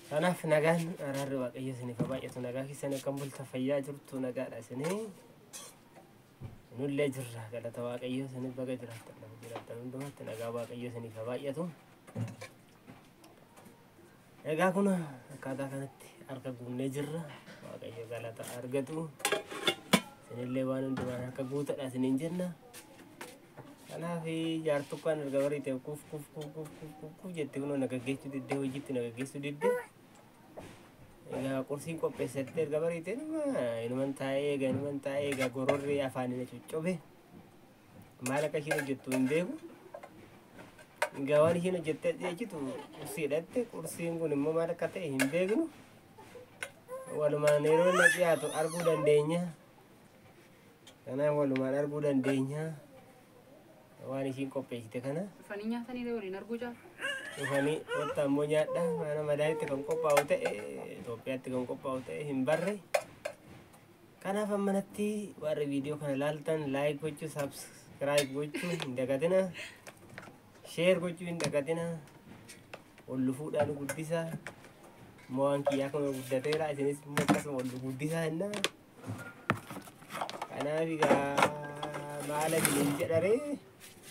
Kanaaf nagaan araarri Waaqayyo isiniif haa baay'atu. Nagaa keessan akkam bulta, fayyaa jirtu, nagaadha isinii. Nullee jirra, galata Waaqayyo. Isinif baga jiraattan, lafa jiraattan hundumatti nagaa Waaqayyo isiniif haa baay'atu. Egaa kun akkaataa kanatti harka guunnee jirra. Waaqayyo galata argatu. Isinillee waan hundumaan harka guutadha isiniin jenna. Kanaaf jaartukkaan erga bariite kuf kuf kuf kuf kuf kuf kuf jette, kunoo na gaggeessuu diddee, hojiitti na gaggeessuu diddee. Egaa qursiin qopheessatte erga bariite inuman taa'ee eega, inuman taa'ee eega, gororri afaanii na coccobe. Maal akka ishiin hojjettu hin beeku. Egaa waan ishiin hojjettee jechitu qursii hidhatte, qursiin kun immoo maal akka ta'e hin beeknu. Walumaan yeroo inni dhiyaatu arguu dandeenya. Kanaaf walumaan arguu dandeenya. Waan ishiin qopheessite kana. Dhufanii nyaatanii waliin arguu jaallu. Dhufanii wanta ammoo nyaadha. Mana madaalitti kan qophaa'u ta'e, Itoophiyaatti kan qophaa'u ta'e hin barre. Kanaaf ammanatti warri viidiyoo kana ilaaltan like gochuu, subscribe gochuu hin dagatina. Share gochuu hin dagatina. Ol lufuudhaan guddisaa. Immoo waan kiyyaa kuma guddateera, isinis immoo akkasuma ol guddisaa jenna. Kanaaf egaa maala isiniin jedharee,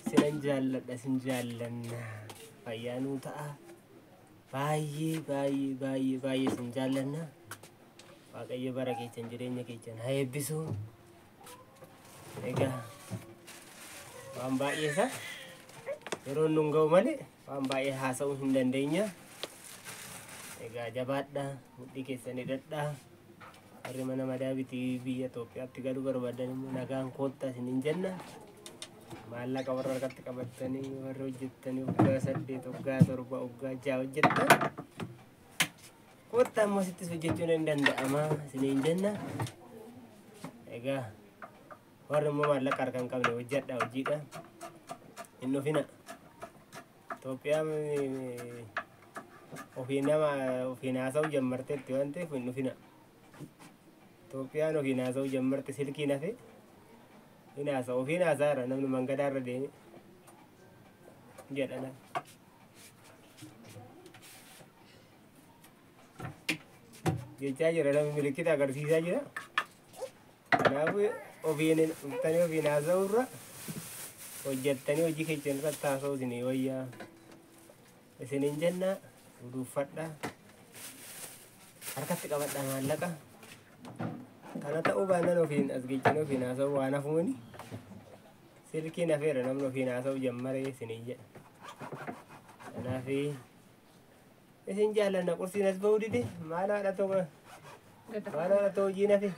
sinan jaalladha, sin jaallanna. Fayyaa nuu ta'a. Baay'ee baay'ee baay'ee baay'ee sin jaallanna. Waaqayyo bara keessan, jireenya keessan haa eebbisu. Egaa waan baay'ee isa yeroo nun ga'u malee waan baay'ee haasa'uu hin dandeenya. Egaa jabaadha, mudhii keessan hidhadhaa. Warri mana madaabitii biyya Itoophiyaatti galuu barbaadan immoo nagaan koottaa isiniin jenna. Maallaqa warra harkatti qabattanii, warri hojjettanii waggaa 8, waggaa 7, waggaa 6 hojjettan, koottaa immoo sittis hojjechuun hin danda'ama isiniin jenna. Egaa warri immoo maallaqa harka hin qabne hojjedha, hojiidha. Hin dhufina. Itoophiyaan ofii nama ofiin haasa'uu jammarteetti waan ta'eef hin dhufina. Itoophiyaan ofiin haasa'uu jammarte, silkiin hafe hin haasa'u, ofiin haasa'aara namni mangadaarra deeme jedha. Jechaa jira, namni milikkita agarsiisaa jira. Kanaafuu ofiin dhuftanii ofiin haasa'uu irra hojjettanii hojii keessan irratti haasa'uu isinii wayyaa. Isiniin jenna, uduuffadha. Harkatti qabadha maallaqa. Kana ta'uu baannaan ofiin as geechanii ofiin haasa'uu waan hafuuni. Silkiin hafeera, namni ofiin haasa'uu jammaree isiniin jedha. Kanaaf isin jaallanna. Qursiin as ba'uu dide, maal haadha ta'u, maal haadha ta'u, hojiin hafe.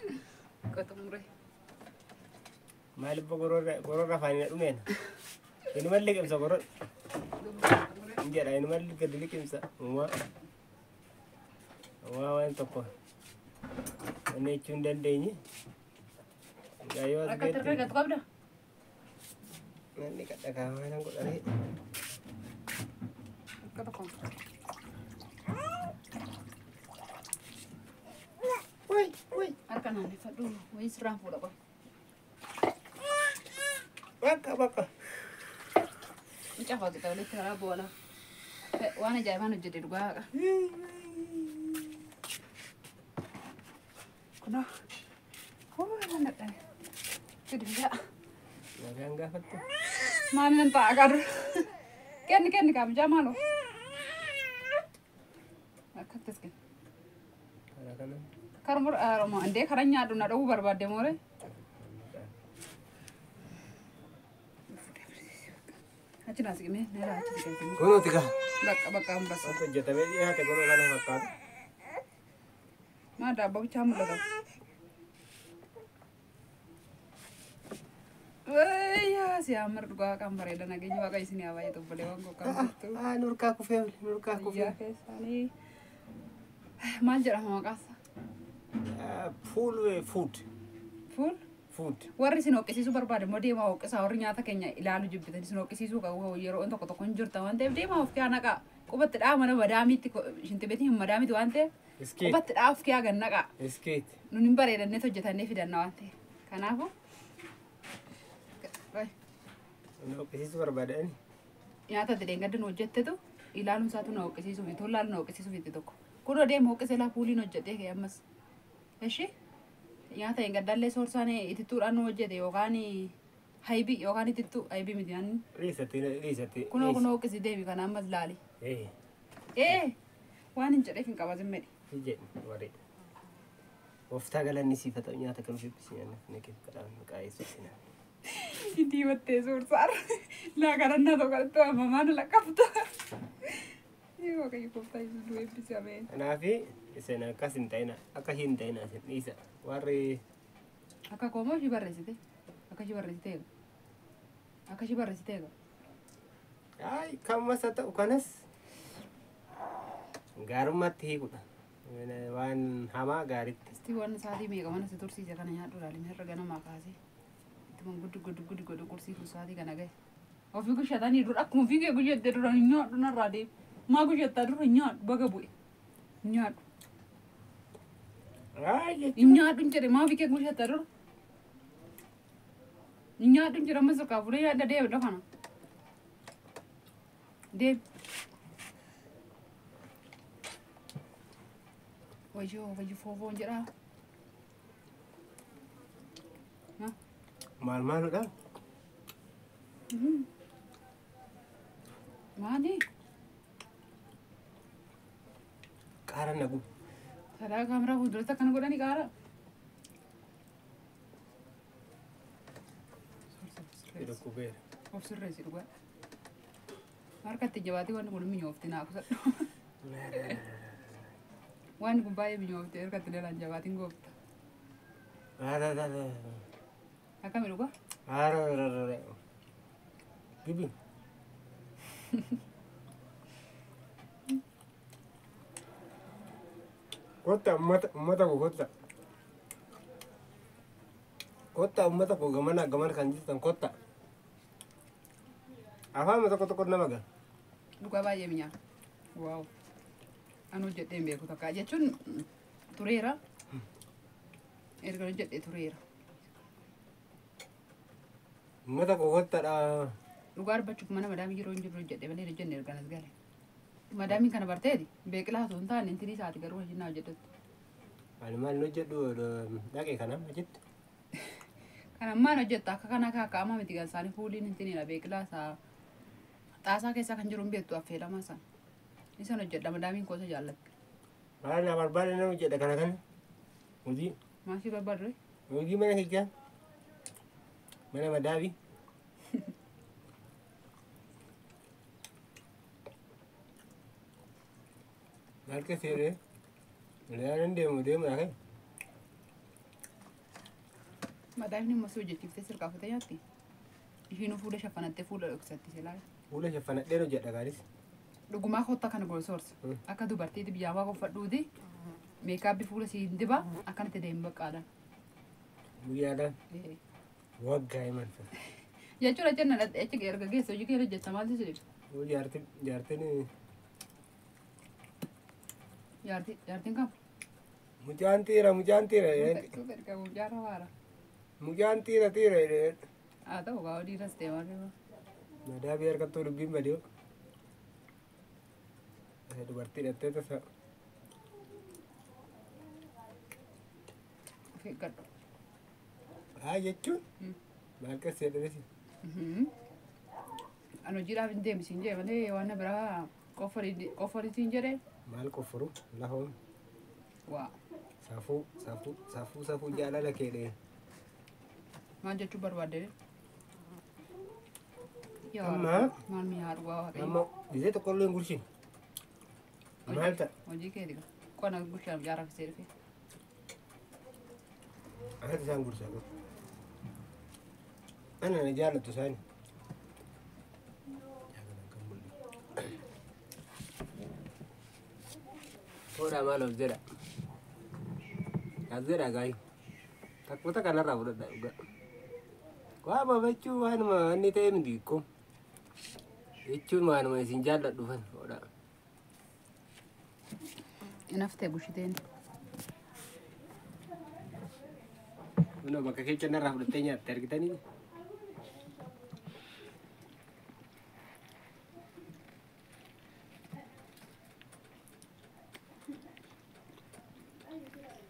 Qoxumure. Maal ibbo gororra afaanii na dhumeen. Inuman liqimsa goror. Hin jedha, inuman gadi liqimsa. Uumaa. Uumaa waan tokko. Wanni jechuu hin dandeenye. Egaa yoo as Akka geette. tarree gatu qabda. Namni qadha kaamaa nan godhanii. Akka tokko. Wai wai. Harka naanneffadhu, wayii sirraan fuudha qofa. Bakka bakka. Mucaa fakkii walitti karaa boola. Waan ajaa'ibaan hojjete dhugaa haqa. Kunoo. Hoo, nan dadhabe. Gadi biyyaa. Nagaan gaafattu. Maal nan ta'a qabu. Kenni kenni kaa mucaa maaloo. Akkattis kenni. Karaa kana. Karmur Oromoo indee karaa nyaadhu na dhowwuu barbaadde moore. Achi naas qimee neera achi siqee. Kunuuti gaa. Bakka bakka hambasa. Wanti hojjetamee dhiyaate kunuu kana fakkaata. Maa daabboo bichaa mul'ata. Wayyaa siyaamar dhugaa kan bareeda, nageenya Waaqa isin haa baay'atu, obboleewwan koo kan jirtu. Ah, nurkaa kufee, nurkaa kufee. Fayyaa keessanii maal jedhama maqaansa? Fuul food. Fuul? Food. Warri isin hoqqisiisuu barbaade immoo deemaa hoqqisaa, warri nyaata keenya ilaalu jibbitan isin hoqqisiisuu qabu yeroo tokko tokko hin jirta waan ta'eef deemaa of kiyaa naqaa. Qubatti dhaa mana madaamiitti, shintibeetii hin madaamiti waan ta'eef Iskeet. qubatti dhaa of kiyaa gan naqaa. Iskeet. Nun hin bareedannee hojjetannee fidanna waan ta'eef. Kanaafuu. Inni hoqqisiisuu barbaadani. Nyaata ati deeggadda nu hojjettetu ilaaluun isaatu nu hoqqisiisuuf, tolaalu nu hoqqisiisuuf itti tokko. Kunoo deemu hooqisee laa fuuliin hojjetee kee ammas. Eshi nyaata hin gaddallee soorsaan itittuudhaan nu hojjete yookaan haybii yookaan itittuu haybii miti nyaanni. Dhiisatti dhiisatti. Kunoo kunoo hooqisi deemi kana ammas laali. Ee Ee waan hin jedheef hin qabatin medhi. jedhe waree. Gooftaa galanni siif haa ta'u nyaata kan ofiif nyaannaaf naqeef kadhaan maqaa Yesuusiin. Diimattee soorsaar. Laa kadhannaa tokko waamamaan lakkafta. Waaqayyo gooftaa Yesuus nu eebbisi ameen. Kanaaf isin akkas hin ta'ina akka hin ta'ina isin dhiisa warri Akka koomoo ishii barreessite. Akka ishii barreessite eega. Akka ishii barreessite eega. Ay kamas haa ta'u kanas gaarummaatti hiikudha. Waan hamaa gaariitti. Isti waan sa'aatii meeqa mana si tursiise kana nyaadhu laali herra ganamaa kaasee. Ittuma guddi guddi guddi godhu qursii kun sa'aatii kana gahe. Ofii gushatanii dura akkuma ofii kee gushattee dura hin nyaadhu narraa deemu. Maa gushattaa dura hin nyaadhu baga bu'e. Hin nyaadhu. Ay Hin nyaadhu hin jedhe maa ofii kee gushattaa dura. Hin nyaadhu hin jedhe amma sirkaa fuudhee nyaadha deemu iddoo kana. Deemu. Wayyoo wayyoo foofoon jedhaa. Maal maaludha? Maali? Qaara na gubu. Sadaa kaameraa fuulduratti akkana godhani qaara. Dhukkubeera. Of sirreessi dhugaa. Harkatti jabaatee wanni kun minyoofti naa kusadhu. Wanni kun baay'ee minyoofti harkatti dalaan jabaatiin goofta. Akkami dhugaa? Gibi. Kotta ummata ummata koo kotta. Kotta ummata koo gamana gamana kan jirtan kotta. Afaan tokko tokko nama gala. Dhugaa baay'ee minyaa. Waaw. Ani hojjedhee hin beeku takka jechuun tureera. Erga hojjedhee tureera. Ummata koo kottadha. Dhugaa dubbachuuf mana madaamii yeroo hin jirru hojjedhe malee hin hojjenne erga as gale. Madaamiin kana barteeti beeqilaa osoo hin taane intinii isaati garuu hojii naa hojjettu. Ani maal hojjedhu dhaqee kana hojjettu. Kan ammaan hojjetta akka kana kaaka'ama miti kan isaanii fuuliin intiniidha beeqilaa isaa xaasaa keessa kan jiru hin beektu affeelamaa sana. Isan hojjedha madaamiin koosa jaallatti. Maal na barbaade nama hojjedha kana kana. Hojii Maasii barbaadu hojii mana keessaa mana madaabii. Maal keessa jedhee Ilaalan deemu deemu dhaqee. Madaamiin immoo si hojjechiiftee sirkaa fuutee nyaatti. Ishiinuu fuula shaffanattee fuula dhoksatti silaa. Fuula shaffanadheen hojjedha gaaris. Dhugumaa kottaa kana gosoorsa. Akka dubartiitti biyyaa uffadhuuti. Meekaappii fuula siin dibaa akkanatti deemu baqqaadhaan. Guyyaadhaan waggaa himan. Jechuudha jenna achi erga geesse hojii kee hojjetta maaltu si dhiba? Jaartiin jaartiin Jaartiin jaartiin kam? mucaan xiira mucaan xiira Suuta mucaan waara. mucaan xiira xiira Haa ta'u gaa dhiiras ta'e maal dhiba? Madaabii harkattuu dubbiin badee. Dubartii hidhattee tasa Of eeggadhu. haa jechuun maal keessa jedhanis Ani hojiidhaaf hin deemsiin jee malee waan biraa qofforiitiin jedhee maal qofforu lafa waa safuu safuu safuu safuu jaalala keedhee. maal jechuu barbaadde? Amma Maal mi'aa dhugaa waaqayyo. amma gisee tokkollee hin gurshin. Maal ta'a? Hojii keeti qonna gushaan jaarafisee dhufe. Anatu isaan gursaa godhu. Ana na jaallattu isaani. Fuudhaa maal of jedha. As jedha gaayi. Takkoota kanarraa fudhadhaa dhugaa. Waa babachuu waanuma wanni ta'e miti xiqqoo. Jechuun waanuma isin jaalladhu fan fuudhaa. Inaftee bushiteen. Kunoo bakka kecha narraa fudhattee nyaatte argitanii?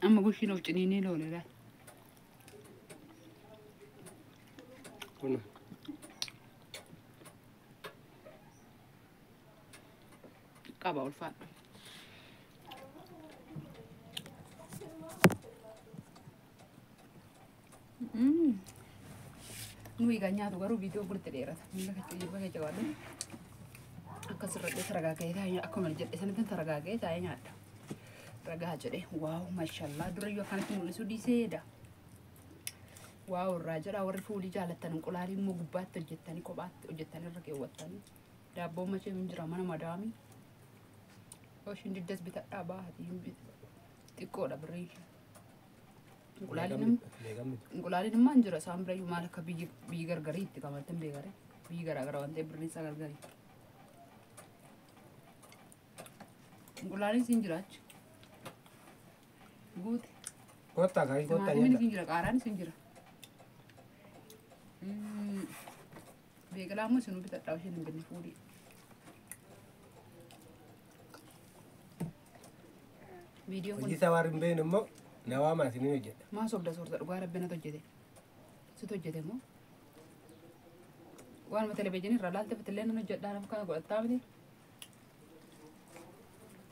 Amma gushiin of ciniinee loole laal. Kun Qaba ulfaadha. Nuyi kan nyaatu garuu viidiyoo gurti dheerata. Miila keessa jabaadhu. Akkasirratti taragaaga'ee taa'ee akkuma jedhe sanatti taragaaga'ee taa'ee nyaadha. Ragaa jedhe waaw mashallaa durayyuu akkanatti mul'isuu dhiiseedha. Waaw irraa jedha warri fuulii jaalattan inqulaalii immoo gubbaatti hojjettanii kophaatti hojjettanii irra keewwattanii. Daabboon machee hin jira mana madaamii. Oshin diddas bitadhaa baatii xiqqoodha birrii ishee. Inqulaaliin immoo hin jira isaan birayyuu maal akka biyyi gargarii itti qabatte hin beekare biyyi garaagara waan ta'eef birriin isaa gargarii. Inqulaaliin siin jiraachi. Guute. Kottaa kaayii kottaa Timaatimiin nyaadha. siin jira qaaraan siin jira. Beeqilaa immoo isinuu bitadhaa isheen hin binne fuudhii. Viidiyoon kun Hojii isaa waan hin beekne immoo na waamaa isiniin hojjedha. maa sobda soorta dhugaa rabbi natu hojjete. Situ hojjete moo? Waanuma televezyiinii irraa laalte fitillee nan hojjedhaa nama kana godhattaa miti.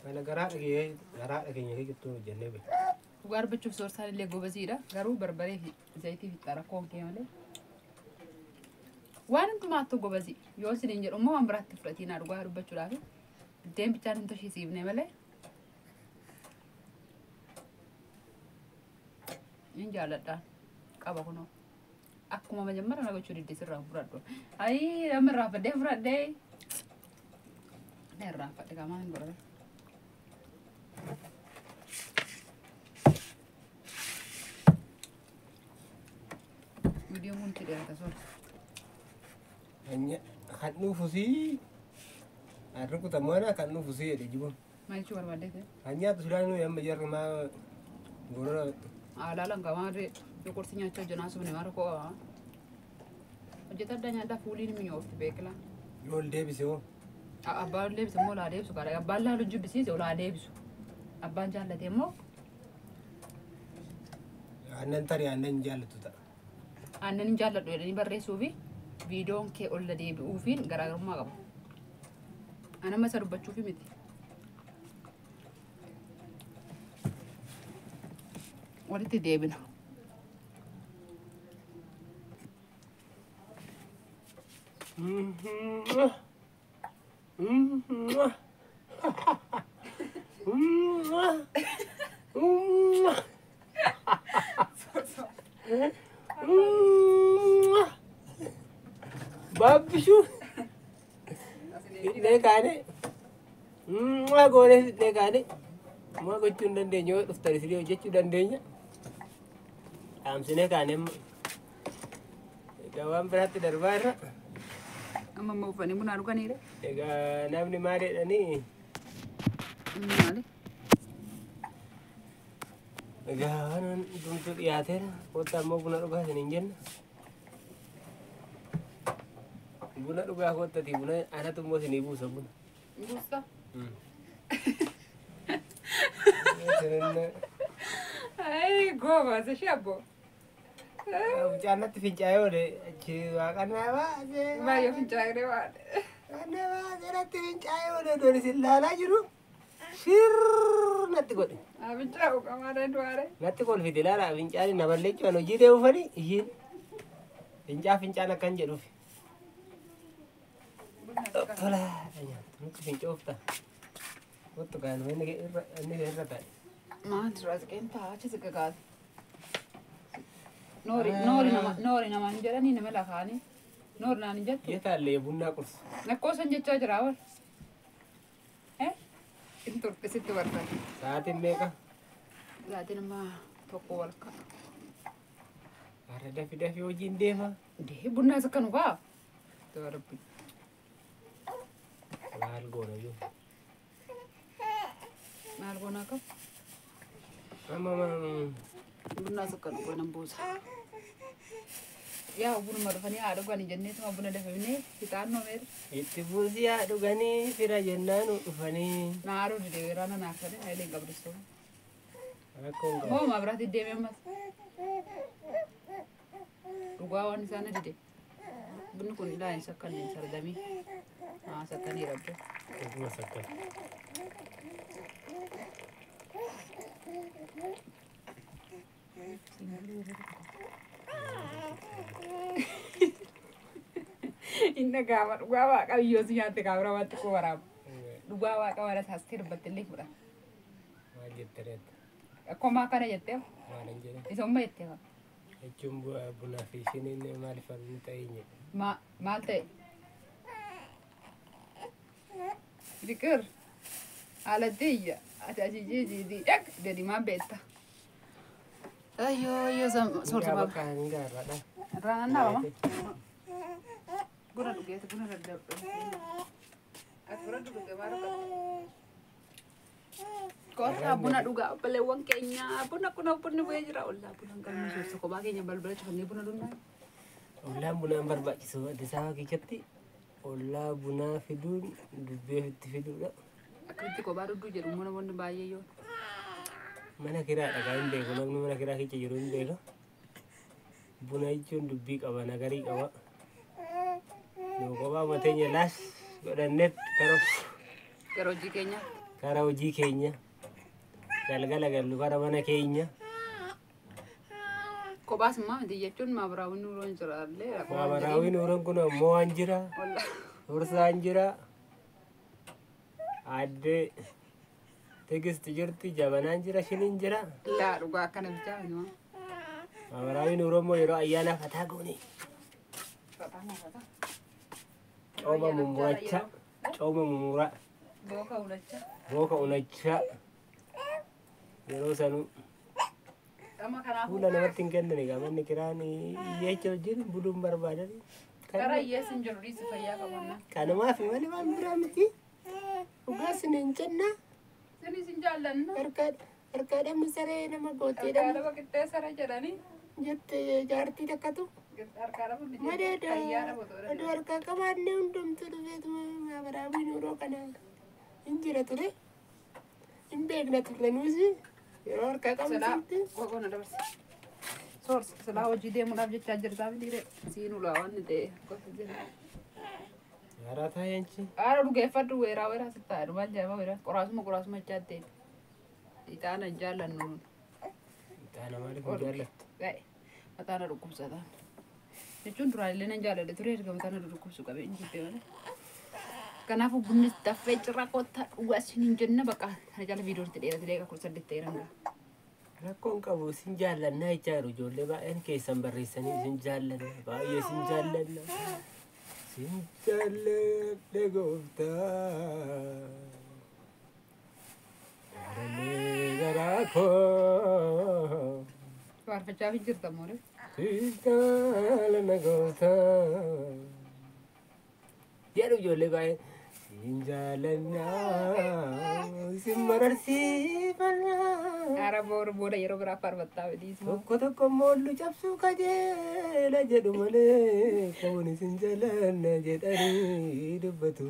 Mana garaa dhageenya keessattuu hojjennee beekna. Dhugaa dubbachuuf soorsaan illee gobaziidha. Garuu barbaree fi zayitii fi rakkoon kee malee. Waan hundumaattuu gobazii. Yoo isiniin jedhu immoo waan biraatti fudhatiinaa dhugaa dubbachuudhaaf. Biddeen bichaan hin toshiisiifne malee. Hin jaalladhaan qaba kunoo. Akkuma majammara na gochuu didde sirraa fudhadhu. Ayii namni irraanfadhee fudhadhee. Na irraanfadhe qaamaan hin godhame. Viidiyoon kun itti dheerata soora. Kan dhuufusii kan rukutamu ana kan dhuufusii jedhe jibuun. Maal jechuu barbaadde ta'e? Kan nyaatu silaa nuyi amma jarri maa gorora Alaalaan qaama qursii nyaachaa hojjanaa sumne mara koo qaba. Hojjeta addaa nyaadhaa fuuliin mi'oofti beekla. Yoo ol deebise hoo? Abbaan ol deebise immoo olaa deebisu kaadha. Abbaan laalu jibbisiise olaa deebisu. Abbaan jaallate immoo Aannan tarii aannan jaallatu ta'a. Aannan hin jaalladhu jedhanii barreessuu fi viidiyoon kee ol deebi'uufiin garaagarummaa qaba. Ani amma isa dubbachuufi miti. Walitti deebina. Baabbishuu hidhee kaane goonee hidhee kaane maa gochuu hin dandeenye yoo dhuftan isinii hojjechuu dandeenya. Dhaamsinee kaane amma egaa waan biraatti darbaa irra. Amma immoo uffanii bunaa dhuganiire. Egaa namni maal jedhanii Maali? Egaa waan hundumtuu dhiyaateera kottaa immoo buna dhugaa isiniin jenna. Buna dhugaa kottati buna anatu immoo isinii buusa buna. Buusta? Ay goobas ishee abbo. Mucaan natti fincaa'ee oole achi waaqannaa baasee. Baay'ee fincaa'ee waan. Waaqannaa baasee natti fincaa'ee oole doon isin laalaa jiru. Shirr natti godhe. Fincaa'u qamaadhaan du'aare. Natti kolfite ilaala fincaanii na balleechuudhaan hojii deebufanii ishiin fincaa fincaan akkan jedhuuf. Tola nyaatu nutti fincoofta. Kottu kaanuma inni irra taa'e. Maal dura siqeen ta'a achi siqa kaase. Noori noori nama noori namaan jedhanii nama lafaanii noori naan hin jettu. Yeetaallee bunnaa qursa. Lakkoosan jechaa jira awwal. In turte sitti barbaade. Sa'aatiin meeqa? Sa'aatiin amma tokko walakkaa. Har'a dafi dafi hojiin deema. Dee bunnaa isa kanu kaa. Rabbi. Maal goona iyyuu? Maal goonaa qabu? Amma Bunnaa isa kanu goonan buusa. Yaa bunuma dhufanii haa dhuganii jenneetuma buna dafamnee fixaannoo meera. Itti buusii haa dhuganii fira jennaan dhufanii. Naaruu didee weeraana naaf fedhe hayilee hin qabdu. Rakkoo hin qabu. Moo maabiraatii deemee ammas. Dhugaa waan isaan dide. Bunni kun ilaa hin sakkanne hin sardamii. Haa sakkanii rabbe. Dhuguma sakkan. Hin dhaga'ama dhugaa waaqa biyyoo si nyaatte kaabira waan xiqqoo waraaba. Dhugaa waaqa waan asaastee dubbatte illee fudha. Maal jette reetta? Akkuma akkana jettee Maal hin jedhe? isa umma jettee Jechuun bunaa fi shiniin maaliif hin ta'in jedhe. Maal ta'e? Biqir alatti iyya ati asii jiijiitii dhaq gadi maa beekta. Ayyoo ayyoo soorsa Bakka hin gaarradha. Irraa naannawama. Buna dhugeeti buna daddabdhu. Ati buna dhuge maal dhugatte? Kottaa buna dhugaa obboleewwan keenya buna kun bunni bu'ee jira ollaa buna hin qabnu soorsa kophaa keenya balbala cufannee buna dhugnaa. Ollaan bunaan barbaachisu Addis Ababa keessatti ollaa bunaa fiduun dubbee ofitti fiduudha. Akkamitti kophaa dhugduu jedhu immoo namoonni baay'ee yoo. Mana kiraadha kan hin beeku namni mana kiraa keessa jiru hin beeku. Buna jechuun dubbii qaba nagarii qaba. Nu kophaa mateenya laas godhanneet kara Gara hojii keenya. Kara hojii keenya galgala gallu kara mana keenya. Kophaas immoo miti jechuun maabiraawwan nuuroon jira illee. Maabaraawii nuuroon kun ammoo waan jira. Hursaan jira. Addee Tigist jirti jabanaan jira shiniin jira. Laa dhugaa akkana bichaa miti. Maabaraawii nuuroon immoo yeroo ayyaanaa fataa goone. Cooma mummuracha. Cooma mummuraa. Booka ulacha. Booka unachaa. Yeroo sanuu Amma kanaafuu fuula namatti hin kennan egaa manni kiraan hiyyeecha wajjin buluun barbaadan. Gara hiyyeessi hin jiru dhiisi fayyaa qabannaa. Kanumaaf malee waan biraa miti. Dhugaas hin jenna. Isinis hin jaallanna. Harkaa dhabni saree nama gootee Harkaa dhabni dhaba qixxee saree jedhanii. jette jaartii takkatu. Harkaa dhaba miti. Malee Fayyaa dhaba otoo oduu harkaa qabaannee hundumtuu dhufeetuma maabaraawii nuuroo kana hin jira ture. Hin beekna turre nuusi yeroo harkaa Silaa qabnu qoqoona dabarse. Soorsa silaa hojii deemuudhaaf jechaa jirtaa miti ree. Siin ulaa waan ta'e gosa jira. Haaraa taa'anchi. Haara dhugeeffadhu weeraa weeraa sitti taa'e maal jedhama weeraa qoraasuma qoraasuma jechaa ta'e. Ixaana hin jaallannu nuun. Ixaana maaliif hin jaallattu? Ga'e mataa na dhukkubsataan. Jechuun duraan illee nan jaalladhe ture erga mataa na dhukkubsu qabee hin jibbee malee. Kanaafuu bunni daffee cirraa kottaa dhugaa isin hin jenna bakka kana jala viidiyoon itti dheerate deeqa 18 ta'e rangaa. Rakkoon qabu isin jaallannaa jechaa jiru ijoollee baay'een keessan barreessanii isin jaallanna baay'ee isin jaallanna. Isin jaalladha gooftaa. Jaalallee garaa koo. Faarfachaa fi jirta moole. Isin jaalladha gooftaa. Jedhu ijoollee baay'een. Isin jaallannaa isin mararsiifannaa. Haara boora booda yeroo biraa faarfattaa fedhiis. Tokko tokko immoo cabsuu kajeela jedhu malee kun isin jaallanna jedhanii dubbatu.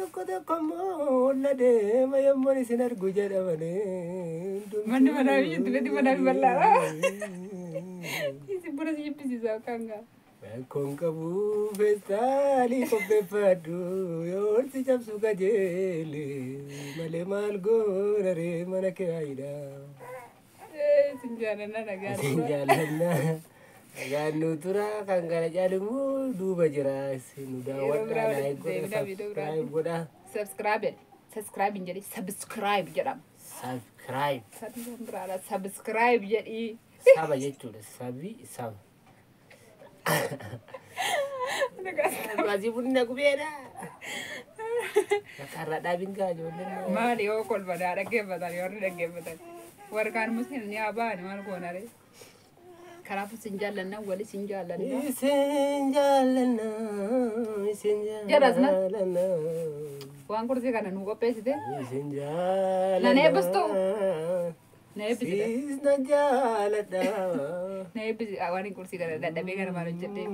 Tokko tokko immoo olla deema yommuu isin argu jedha malee. Manni manaa fi jirti beekti manaa fi bal'aadha. Isin buna si jibbisiisa akkaan gaa. Rakkoon qabu feestaalii qopheeffadhu yoo si cabsuu kajeele malee maal goona ree mana kiraayidha. Isin jaallanna nagaa. Isin jaallanna. Nagaan nu tura kan kana caalu immoo duuba jira. Isin nu daawwadhaa like godhaa subscribe godhaa. Subscribe jedhe. Subscribe hin jedhi subscribe jedhama. Subscribe. Sabi kan biraadha subscribe jedhi. Saba jechuudha. Sabi saba. Asii bunni gubeedha. Bakka irraa dhaabin gaa ijoolleen. Maali yoo kolfataa dhaggeeffatan warri dhaggeeffatan. Warri kaan musliimni haa ba'ani maal goona ree. Kanaafuu isin jaallanna wali isin jaallanna. Isin jaallanna isin Jedhas na. jaallanna. Waan kursii kana nu qopheessite. Isin jaallanna. Nan eebbistuu? Na eebbisite. Siis na jaaladha. Na eebbisi waan hin kursii kana dadhabee kana maal hojjedhee.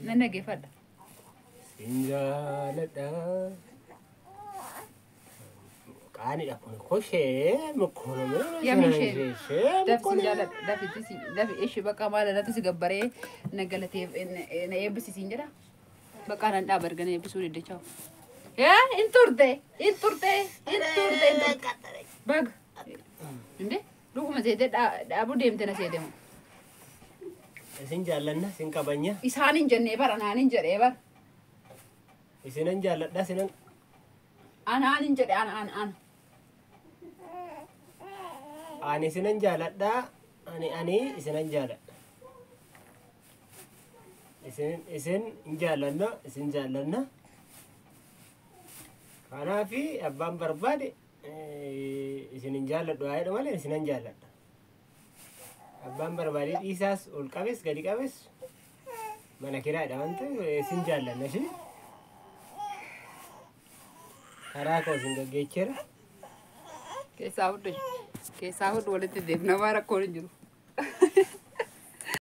Nan dhaggeeffadha. Sin jaaladha. Qaanidha kun koshee mukkoonamee. Yamishee. Dafi sin jaaladha. Dafi si dafi ishi bakka maal irratti si gabbaree na galatee na eebbisiisiin jedha. Bakka nan dhaaba erga na eebbisuu didde. Yaa hin turte, hin turte, hin turte, hin turte. Baga. Inde dhuguma seetee dhaabuu deemte na seete moo. Isin jaallanna, isin kabanya. Isaan hin jennee bara, anaan hin jedhee bara. Isinan jaalladha, isinan Anaan hin jedhe, ana ana ana. Ani isinan jaalladha, ani isinan jaalladha. Isin hin jaallanna, isin jaallanna. Kanaafi abbaan barbaade isin hin jaalladhu haa jedhu malee isinan jaalladha. Abbaan barbaade dhiisaas ol qabes gadi qabes mana kiraadha waan ta'eef isin jaallanna ishee. Karaa koo isin gaggeecheera. Keessaa hodhu, keessaa hodhu, walitti deemna, waan rakkoon hin jiru.